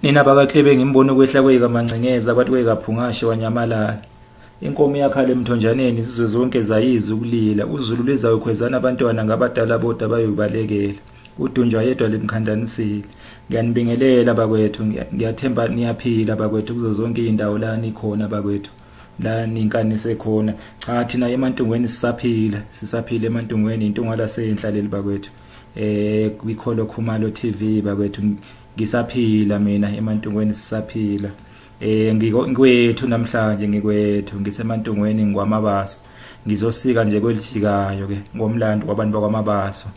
Nina bakaKlebe ngimbona ukwehla kweyikaMancengeza kwathi kweyikaPhungashe wanyamalala. Inkomo iyakhala emthonjaneni izizwe zonke zayizwa ukulila. UZulu lizayokhwezana abantwana ngabadala bodwa bayobalekela. Udunjwa yedwa limkhandanisile. Ngiyanibingelela bakwethu, ngiyathemba niyaphila bakwethu kuzo zonke izindawo la nikhona bakwethu, la ninkanise khona. Cha, thina eMantungweni sisaphila, sisaphila eMantungweni, intunga lasenhla leli bakwethu. Kwikholo Khumalo TV bakwethu, ngisaphila mina eMantungweni, sisaphila. Ngikwethu namhlanje, ngikwethu ngiseMantungweni ngwamabaso. Ngizosika nje kwelijikayo ke ngomlando wabantu bakwaMabaso.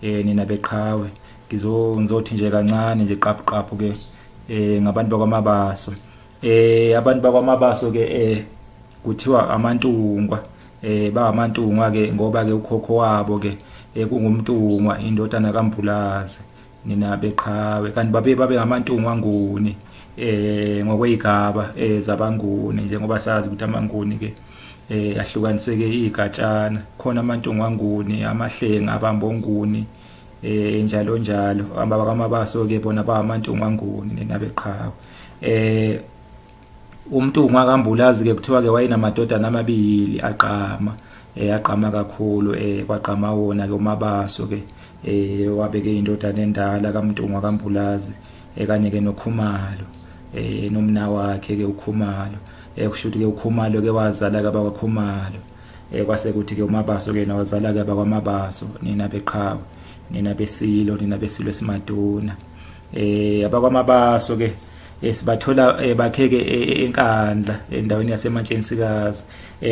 Nina beqhawe, ngizothi nje kancane nje qaphu qaphu ke ngabantu bakwaMabaso. Abantu bakwaMabaso ke kuthiwa amaNtungwa, ba amaNtungwa ke ngoba ke ukhokho wabo ke kunguMntungwa indodana kaMbulazi, nina beqhawe. Kanti babe ngamaNtungwa Nguni ngokwezigaba zabaNguni, njengoba sazi ukuthi amaNguni ke ahlukaniswe ke igatshana. Khona amaNtungwa Nguni, amaHlenga, abambonguni, njalo njalo. AbakwaMabaso ke bona ba amaNtungwa Nguni, nina beqhawe. UMntungwa kaMbulazi ke kuthiwa ke wayenamadodana amabili aqama, aqama kakhulu, kwaqama wona ke uMabaso ke, wabeke indodana endala kaMntungwa kaMbulazi, kanye ke noKhumalo, nomna wakhe ke uKhumalo. Kusho ukuthi ke uKhumalo ke wazala ke abakwaKhumalo, kwase kuthi ke uMabaso ke wazala ke abakwaMabaso, nina beqhawe, nina besilo, nina besilo esimaduna. AbakwaMabaso ke sibathola bakheke eNkandla endaweni yaseMantshensikazi.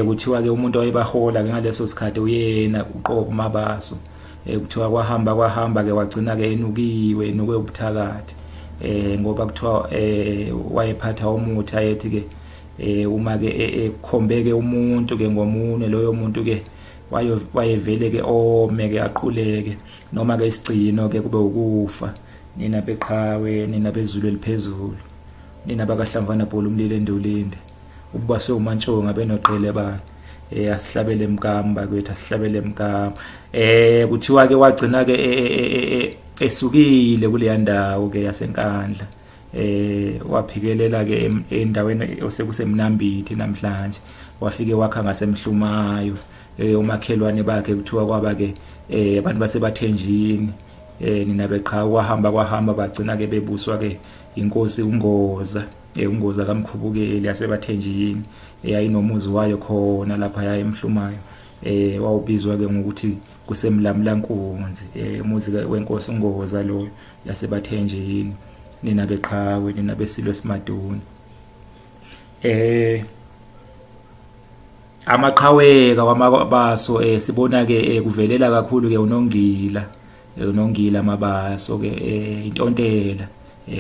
Kuthiwa ke umuntu owayebahola ke ngaleso sikhathi uyena uqobo Mabaso. Kuthiwa kwahamba kwahamba ke wagcina ke enukiwe, enukwe ubuthakathi, ngoba kuthiwa wayephatha umuthi ayethi ke uma ke ekhombeke umuntu ke ngomunwe, loyo muntu ke wayevele ke ome ke aquleke, noma ke isigcino ke kube ukufa. Nina beqhawe, nina bezulu eliphezulu, nina bakahlamvana bhola umlilo endulinde, ukuba sewumantshonga benoqele bani. Asihlabele mkama bakwethu, asihlabele mkama. Kuthiwa ke wagcina ke esukile kuleya ndawo ke yaseNkandla, waphikelela ke endaweni osekusemnambithi namhlanje, wafike wakha ngasemhlumayo. Umakhelwane bakhe kuthiwa kwaba ke abantu basebathenjini, nina beqhawe. Kwahamba kwahamba bagcina ke bebuswa ke inkosi uNgoza, uNgoza kaMkhubukeli yasebathenjini, eyayinomuzi wayo khona lapha yayemhlumayo, wawubizwa ke ngokuthi kusemlamlankunzi, umuzi wenkosi uNgoza lo yasebathenjini, nina beqhawe, nina besilo esimaduna. Amaqhaweka kwamabaso sibona ke kuvelela kakhulu ke uNongila, uNongila Mabaso ke, intontela,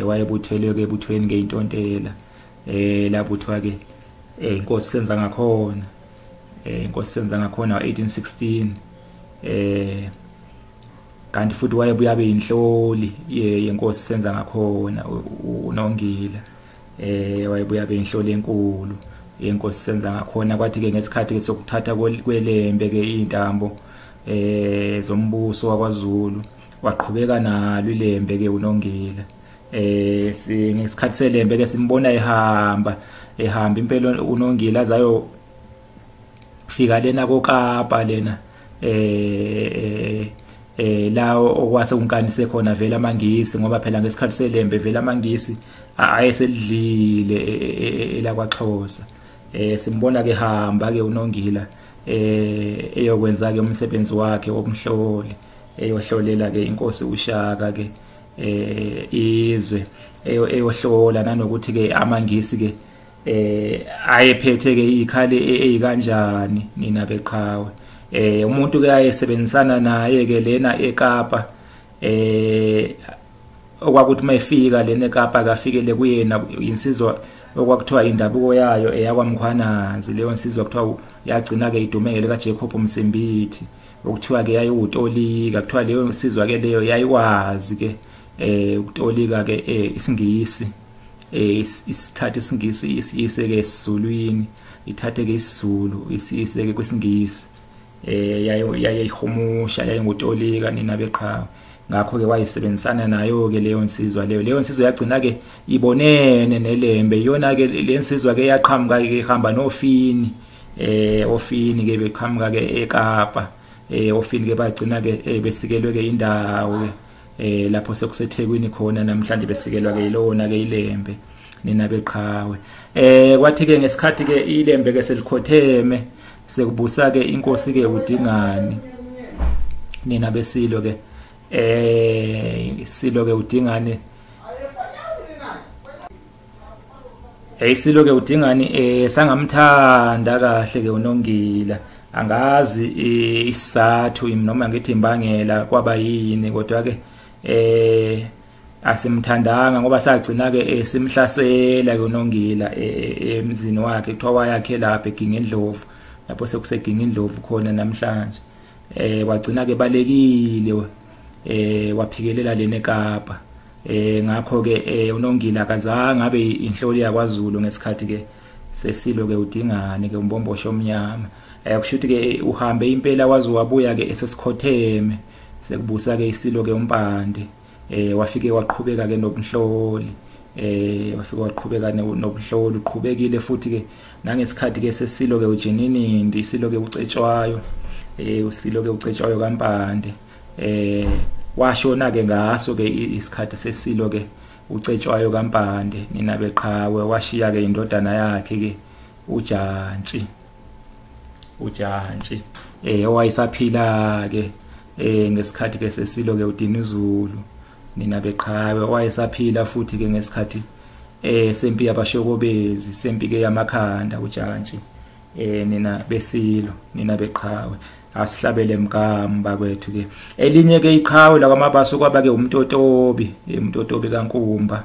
wayebuthelwe ke ebuthweni ke intontela, labuthwa ke inkosi senza ngakhona, inkosi senza ngakhona 1816. Kanti futhi wayebuya abe inhloli yenkosi senza ngakhona uNongila, wayebuya abe inhloli enkulu yenkosi senza ngakhona. Kwathi ke ngesikhathi ke sokuthatha kwelembe ke intambo zombuso wakwaZulu, waqhubeka nalo ilembe ke uNongila. Ngesikhathi selembe ke simbona ehamba ehamba impela uNongila azayo fika lena koKapa lena, la okwase unkanise khona vele amaNgisi, ngoba phela ngesikhathi selembe vele amaNgisi ayeselidlile elakwaXhosa. Simbona ke hamba ke uNongila eyokwenza ke umsebenzi wakhe womhloli, eyohlolela ke inkosi uShaka ke izwe, eyohlola nanokuthi ke amaNgisi ke ayephethe ke ikhali ezikanjani, nina beqhawe. Umuntu ke ayesebenzisana naye ke lena eKapa, okwakuthi mayifika lena eKapa kafikele kuyena insizwa okwakuthiwa indabuko yayo eyakwaMkhwanazi. Leyo nsizwa kuthiwa yagcina ke idumele kaJacob Msimbithi, okuthiwa ke yayiwutolika. Kuthiwa leyo nsizwa ke leyo yayikwazi ke ukutolika ke isiNgisi, isithathe isiNgisi isiyise ke esiZulwini, ithathe ke isiZulu isiyise ke kwisiNgisi. Yayihumusha, yayingutolika, nina beqhawe. Ngakho ke wayisebenzisana nayo ke leyo nsizwa leyo. Leyo nsizwa yagcina ke ibonene neLembe. Iyona ke le nsizwa ke yaqhamuka ke ihamba noFini, oFini ke beqhamuka ke eKapa. Ofini ke bagcina ke besikelwe ke indawo ke lapho sekuseThekwini khona namhlanje, besikelwa ke ilona ke iLembe nina beqhawe. Kwathi ke ngesikhathi ke iLembe ke selikhotheme sekubusa ke inkosi ke uDingane nina besilo ke, isilo ke uDingane, isilo ke uDingane sangamthanda kahle ke uNongila. Angazi isizathu noma ngithi imbangela kwaba yini, kodwa ke asimthandanga ngoba sagcina ke simhlasela ke uNongila emzini wakhe. Kuthiwa wayakhe lapha eGingindlovu, lapho sekuseGingindlovu khona namhlanje. Wagcina ke balekile, waphikelela lena eKapa. Ngakho ke uNongila akazange abe inhloli yakwaZulu ngesikhathi ke sesilo ke uDingane ke umbombosho omnyama. Kusho ukuthi ke uhambe impela waze wabuya ke esesikhotheme sekubusa ke isilo ke uMpande. Wafike waqhubeka ke nobunhloli, wafike waqhubeka nobunhloli, uqhubekile futhi ke nangesikhathi ke sesilo ke uJininindi, isilo ke uCetshwayo, usilo ke uCetshwayo kaMpande. Washona ke ngaso ke isikhathi sesilo ke uCetshwayo kaMpande nina beqhawe. Washiya ke indodana yakhe ke uJantshi, owayesaphila ke ngesikhathi ke sesilo ke uDinuzulu nina beqhawe. Wayesaphila futhi ke ngesikhathi sempi yabashokobezi, sempi ke yamakhanda uJantshi, nina besilo nina beqhawe. Asihlabele mgamba kwethu ke. Elinye ke iqhawe lakwaMabaso kwaba ke uMtotobi, uMtotobi kaNkumba,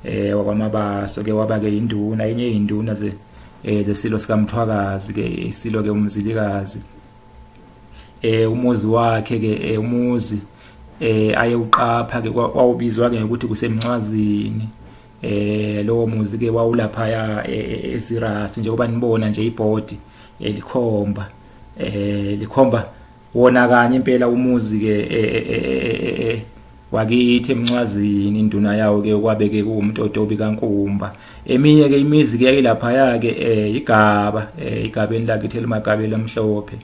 wakwaMabaso ke, waba ke induna, enye induna ze zesilo sikaMthwakazi ke, isilo ke uMzilikazi. Umuzi wakhe ke, umuzi ayewuqapha ke wawubizwa ke ngokuthi kuseMncwazini. Lowo muzi ke wawulaphaya eZirasi, njengoba nibona nje ibhodi elikhomba, likhomba wona kanye impela umuzi ke wakithi eMncwazini. Induna yawo ke kwabeke kuwuMtotobi kaNkumba. Eminye ke imizi ke yayilapha ke igaba, igabeni lakithi elimagabela amhlophe,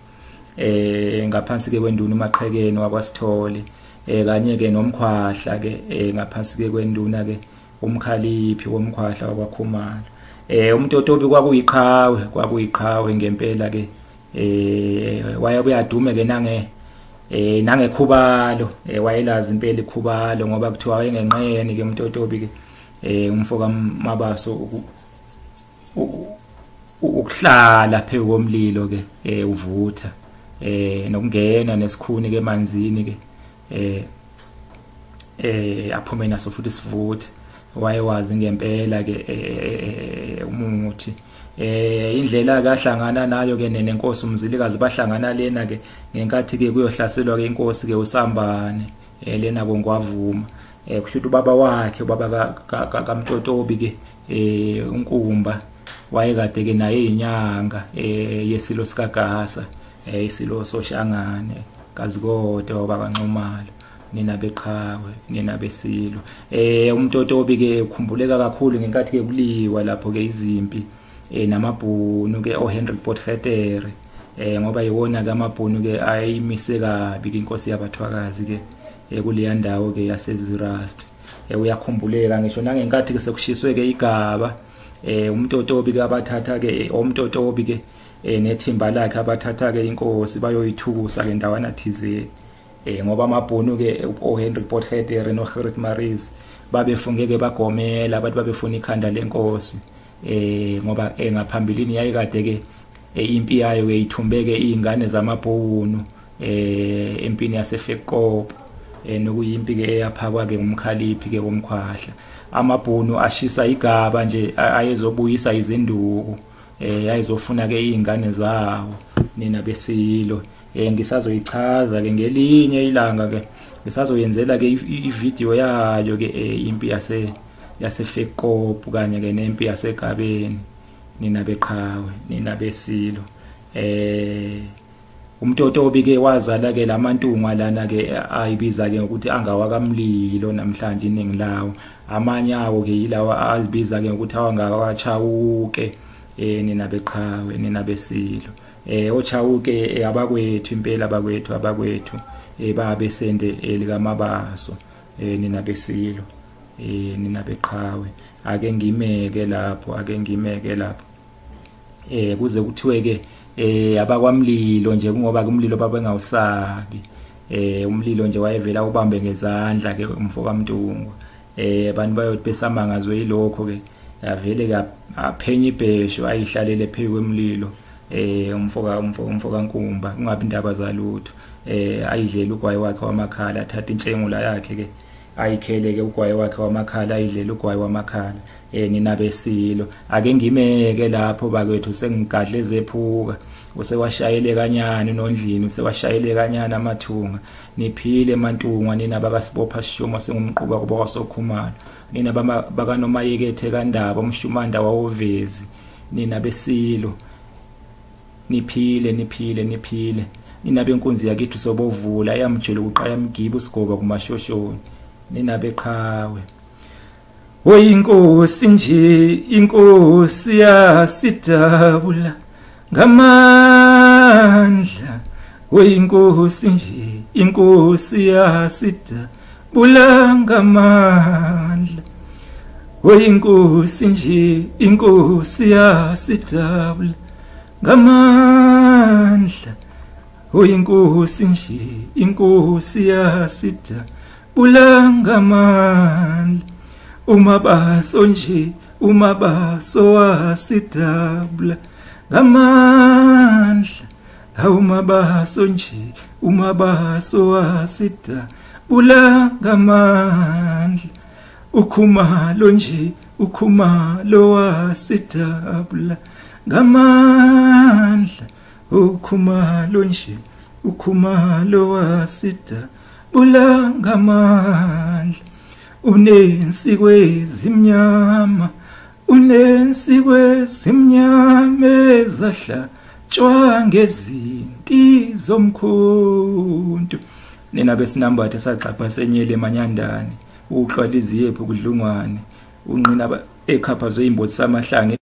ngaphansi ke kwenduna uMaqhekeni wakwaSithole, kanye ke noMkhwahla ke ngaphansi ke kwenduna ke uMkhaliphi woMkhwahla wakwaKhumalo. UMtotobi kwakuyiqhawe, kwakuyiqhawe ngempela ke. Wayebuye adume ke nange nangekhubalo, wayelazi impela ikhubalo ngoba kuthiwa wayengenqeni ke uMtotobi ke, umfo kaMabaso ukuhlala phezu komlilo ke uvutha, nokungena nesikhuni ke emanzini ke, aphume naso futhi sivuthe. Wayewazi ngempela ke umuthi. Indlela kahlangana nayo ke nenkosi uMzilikazi, bahlangana lena ke ngenkathi ke kuyohlaselwa ke inkosi ke uSambane, lena kongwavuma. Kusho ukuthi ubaba wakhe, ubaba kaMtotobi ke, uNkumba, wayekade ke naye inyanga yesilo sikaGasa, isilo soShangane kaZikode wabakaNxumalo nina beqhawe nina besilo. UMtotobi ke ukhumbuleka kakhulu ngenkathi ke kuliwa lapho ke izimpi namabhunu ke oHenry Potgieter, ngoba iwona ke amabhunu ke ayimise kabi inkosi yabathwakazi ke kuleya ndawo ke yaseZirast. Uyakhumbuleka ngisho nangenkathi ke sekushiswe ke igaba, uMtotobi ke abathatha ke oMtotobi ke nethimba lakhe abathatha ke inkosi bayoyithukusa ke ndawana thizeni, ngoba amabhunu ke oHenry Potgieter noGerrit Maris babefunge ke bagomela abantu babefuna ikhanda lenkosi, ngoba ngaphambilini yayikade ke impi yayo ke ithumbeke izingane zamabhunu empini yaseFekop, nokuyimpi ke eyaphakwa ke ngumkhaliphi ke womkhwahla. Amabhunu ashisa igaba nje ayezobuyisa izinduku, ayezofuna ke izingane zawo nina besilo. Ngisazoyichaza ke ngelinye ilanga ke, ngisazoyenzela ke ivideo yayo ke impi yaseFekop kanye ke nempi yaseGabeni nina beqhawe nina besilo. UMtotobi ke wazala ke lamantungwa lana ke ayibiza ke ngokuthi angawakamlilo namhlanje iningi lawo. Amanye awo ke yilawa azibiza ke ngokuthi awangawachawuke nina beqhawe nina besilo. Ochawuke abakwethu impela abakwethu babesende likaMabaso nina besilo nina beqhawe. Ake ngimeke lapho, ake ngimeke lapho. Kuze kuthiwe ke abakwamlilo nje, kungoba umlilo babengawusabi. Umlilo nje wayevela ubambe ngezandla ke umfo kaMntungwa. Abantu bayothi besamangazwe yilokho ke avele ke aphenye ibheshu ayihlalele phezu kwemlilo umfo kaNkumba, kungabi indaba zalutho. Ayidlela ugwayi wakhe wamakhala, athatha intshengula yakhe ke ayikhele ke ugwayi wakhe wamakhala, ayidlela ugwayi wamakhala. Nina besilo, ake ngimeke lapho bakwethu, sengigadle zephuka. Usewashayele kanyana uNondlini, usewashayele kanyana amathunga. Niphile mantungwa nina bakasibopha sishumo singumquba kubo kwaSokhumalo, nina bakanomayekethe kaNdaba umshumanda wawovezi. Nina besilo niphile niphile niphile. Nina benkunzi yakithi sobovula eyamjelo kuqala mgibe usigoba kumashoshoni. Nina beqhawe. Oyinkosi nje inkosi yasidabula ngamandla, oyinkosi nje inkosi yasidabula ngamandla, oyinkosi nje inkosi yasidabula ngamandla, oyinkosi nje inkosi yasidabula ngamandla. UMabaso nje uMabaso wasidabula ngamandla, uMabaso nje uMabaso wasidabula ngamandla. uKhumalo nje uKhumalo wasidabula ngamandla, uKhumalo nje uKhumalo wasidabula ngamandla. Unensikwe ezimnyama, unensikwe ezimnyama ezahlatshwa ngezinti zomkhonto. Nina besinambathe saxapha senyele emanyandane, uxwala iziyephu kudlungwane, unqina ekhaphazwe imbothi samahlange.